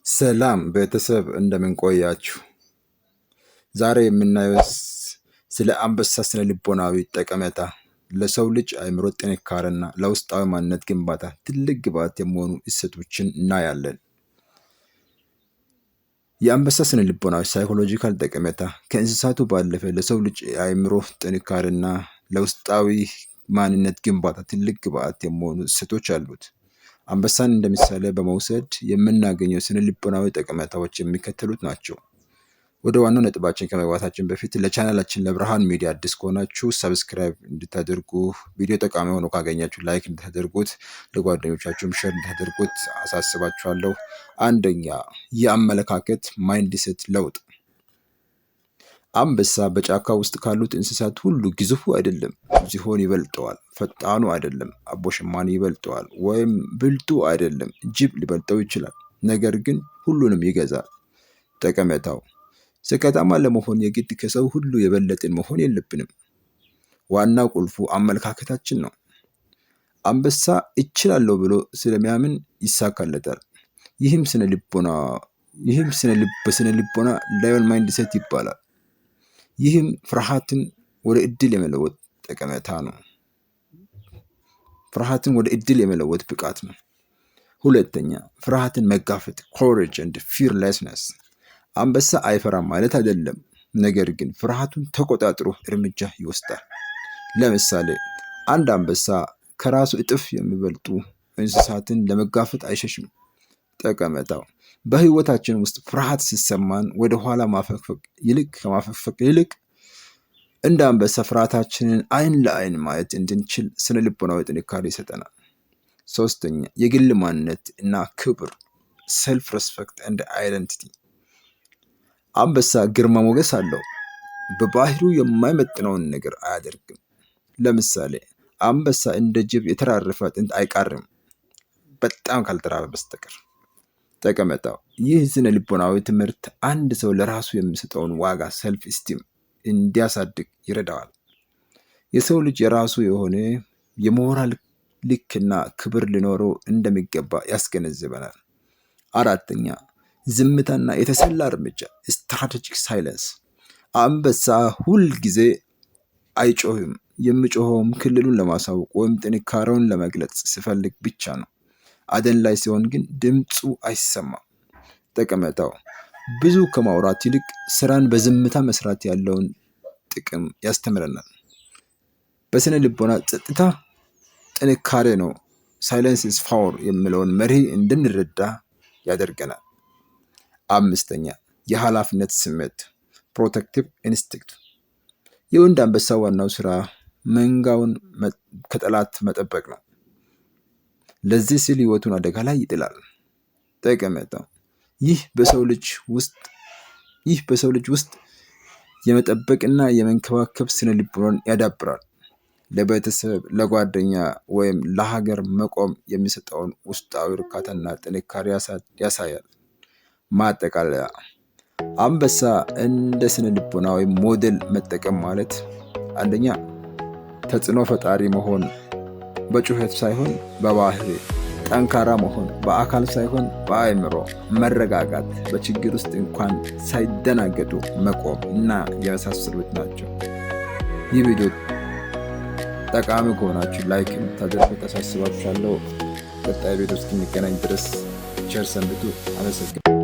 ሰላም ቤተሰብ፣ እንደምን ቆያችሁ? ዛሬ የምናየው ስለ አንበሳ ስነ ልቦናዊ ጠቀሜታ፣ ለሰው ልጅ አእምሮ ጥንካሬና ለውስጣዊ ማንነት ግንባታ ትልቅ ግብዓት የሚሆኑ እሴቶችን እናያለን። የአንበሳ ስነ ልቦናዊ psychological ጠቀሜታ ከእንስሳቱ ባለፈ ለሰው ልጅ የአእምሮ ጥንካሬና ለውስጣዊ ማንነት ግንባታ ትልቅ ግብዓት የሚሆኑ እሴቶች አሉት። አንበሳን እንደ ምሳሌ በመውሰድ የምናገኘው ስነ ልቦናዊ ጠቀሜታዎች የሚከተሉት ናቸው። ወደ ዋናው ነጥባችን ከመግባታችን በፊት ለቻናላችን ለብርሃን ሚዲያ አዲስ ከሆናችሁ subscribe እንድታደርጉ፣ ቪዲዮ ጠቃሚ ሆኖ ካገኛችሁ like እንድታደርጉት፣ ለጓደኞቻችሁም share እንድታደርጉት አሳስባችኋለሁ። አንደኛ፣ የአመለካከት mindset ለውጥ። አንበሳ በጫካ ውስጥ ካሉት እንስሳት ሁሉ ግዙፉ አይደለም፣ ዝሆን ይበልጠዋል። ፈጣኑ አይደለም፣ አቦሸማኔ ይበልጠዋል። ወይም ብልጡ አይደለም፣ ጅብ ሊበልጠው ይችላል። ነገር ግን ሁሉንም ይገዛል። ጠቀሜታው፣ ስኬታማ ለመሆን የግድ ከሰው ሁሉ የበለጥን መሆን የለብንም። ዋናው ቁልፉ አመለካከታችን ነው። አንበሳ እችላለሁ ብሎ ስለሚያምን ይሳካለታል። ይህም በስነ ልቦና lion mindset ይባላል። ይህም ፍርሃትን ወደ እድል የመለወጥ ጠቀሜታ ነው። ፍርሃትን ወደ እድል የመለወጥ ብቃት ነው። ሁለተኛ፣ ፍርሃትን መጋፈጥ courage and fearlessness። አንበሳ አይፈራም ማለት አይደለም፣ ነገር ግን ፍርሃቱን ተቆጣጥሮ እርምጃ ይወስዳል። ለምሳሌ አንድ አንበሳ ከራሱ እጥፍ የሚበልጡ እንስሳትን ለመጋፈጥ አይሸሽም። ጠቀሜታው፣ በህይወታችን ውስጥ ፍርሃት ሲሰማን ወደ ኋላ ማፈግፈግ ይልቅ ከማፈግፈግ ይልቅ እንደ አንበሳ ፍርሃታችንን አይን ለአይን ማየት እንድንችል ስነ ልቦናዊ ጥንካሬ ይሰጠናል። ሶስተኛ፣ የግል ማንነት እና ክብር self respect and identity። አንበሳ ግርማ ሞገስ አለው። በባህሪው የማይመጥነውን ነገር አያደርግም። ለምሳሌ አንበሳ እንደ ጅብ የተራረፈ አጥንት አይቃርምም፣ በጣም ካልተራበ በስተቀር። ጠቀሜታው፣ ይህ ስነ ልቦናዊ ትምህርት አንድ ሰው ለራሱ የሚሰጠውን ዋጋ self esteem እንዲያሳድግ ይረዳዋል። የሰው ልጅ የራሱ የሆነ የሞራል ልክና ክብር ሊኖረው እንደሚገባ ያስገነዝበናል። አራተኛ፣ ዝምታና የተሰላ እርምጃ strategic silence። አንበሳ ሁል ጊዜ አይጮህም። የሚጮኸውም ክልሉን ለማሳወቅ ወይም ጥንካሬውን ለመግለጽ ሲፈልግ ብቻ ነው። አደን ላይ ሲሆን ግን ድምፁ አይሰማም። ጠቀሜታው፣ ብዙ ከማውራት ይልቅ ስራን በዝምታ መስራት ያለውን ጥቅም ያስተምረናል። በስነ ልቦና ጸጥታ ጥንካሬ ነው፣ silence is power የሚለውን መርህ እንድንረዳ ያደርገናል። አምስተኛ፣ የኃላፊነት ስሜት protective instinct። የወንድ አንበሳ ዋናው ስራ መንጋውን ከጠላት መጠበቅ ነው። ለዚህ ሲል ህይወቱን አደጋ ላይ ይጥላል። ጠቀሜታው፣ ይህ በሰው ልጅ ውስጥ የመጠበቅና የመንከባከብ ስነ ልቦናን ያዳብራል። ለቤተሰብ፣ ለጓደኛ ወይም ለሀገር መቆም የሚሰጠውን ውስጣዊ እርካታና ጥንካሬ ያሳያል። ማጠቃለያ፣ አንበሳ እንደ ስነ ልቦናዊ ሞዴል መጠቀም ማለት አንደኛ፣ ተጽዕኖ ፈጣሪ መሆን በጩኸት ሳይሆን በባህሪ፣ ጠንካራ መሆን በአካል ሳይሆን በአእምሮ፣ መረጋጋት፣ በችግር ውስጥ እንኳን ሳይደናገጡ መቆም እና የመሳሰሉት ናቸው። ይህ ቪዲዮ ጠቃሚ ከሆናችሁ like እንድታደርጉ አሳስባችኋለሁ። ቀጣይ ቪዲዮ እስክንገናኝ ድረስ ቸር ሰንብቱ። አመሰግናለሁ።